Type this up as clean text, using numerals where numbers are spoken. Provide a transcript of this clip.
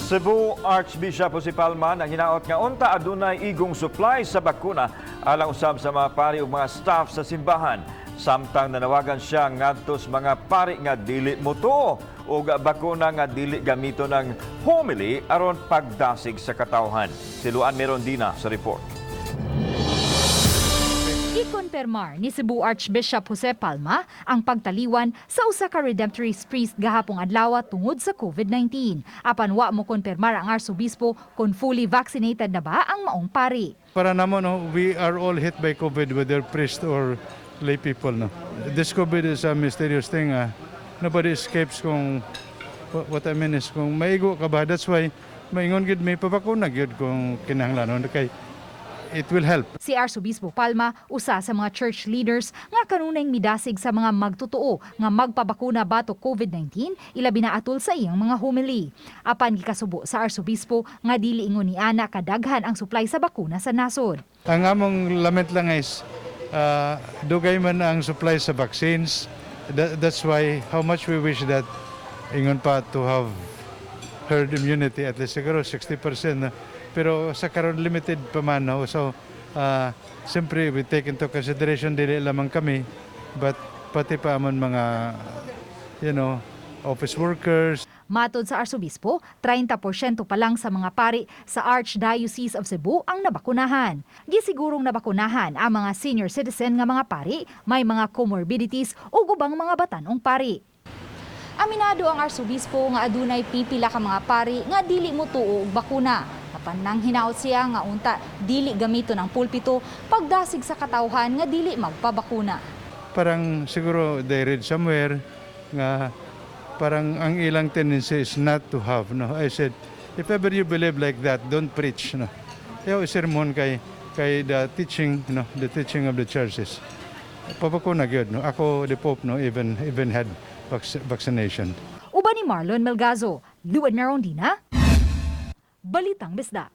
Cebu Archbishop Jose Palma nang hinaot nga unta adunay igong supply sa bakuna alang usab sa mga pari ug mga staff sa simbahan. Samtang nanawagan siya ngadto sa mga pari nga dili motuo og bakuna nga dili gamiton ang homily aron pagdasig sa katawhan. Si Luan Merondina sa report. Gikonpermar ni Cebu Archbishop Jose Palma ang pagtaliwan sa usa ka Redemptorist priest gahapong adlaw tungod sa COVID-19. Apan wa mo konpermar ang arsobispo kung fully vaccinated na ba ang maong pari. Para namo, no, we are all hit by COVID, whether priest or lay people, no. This COVID is a mysterious thing. Nobody escapes kung what I mean is kung maigo ka ba. That's why maingon gid may pabakuna gyud kung kinahanglan, no, kay it will help. Si Arsobispo Palma usa sa mga church leaders nga kanunayng midasig sa mga magtotoo nga magpabakuna batok COVID-19, ilabi na atol sa iyang mga homily. Apan gikasubo sa arsobispo nga dili ingon ni ana kadaghan ang supply sa bakuna sa nasod. Ang among lament lang is dugay man ang supply sa vaccines. That's why how much we wish that ingon pa to have herd immunity at least siguro 60%, na. Pero sa karon limited pa man, no? So siyempre we take into consideration dili lamang kami but pati pa amon mga office workers. Matod sa arsobispo, 30% pa lang sa mga pari sa Archdiocese of Cebu ang nabakunahan. Gisigurong nabakunahan ang mga senior citizen nga mga pari, may mga comorbidities ug ubang mga batanong pari. Aminado ang arsobispo nga adunay pipila ka mga pari nga dili mo tuo og bakuna. Apan nang hinaot siya nga unta dili gamiton ang pulpito pagdasig sa katawhan nga dili magpabakuna. Parang siguro they read somewhere nga parang ang ilang tendency is not to have, no. I said, if ever you believe like that, don't preach, no. Ayaw sermon kay the teaching, no, the teaching of the churches pabakuna gyud, no. Ako, the Pope, no, even had vaccination. Uban ni Marlon Melgazo, Luan Merondina, Balitang Bisdak.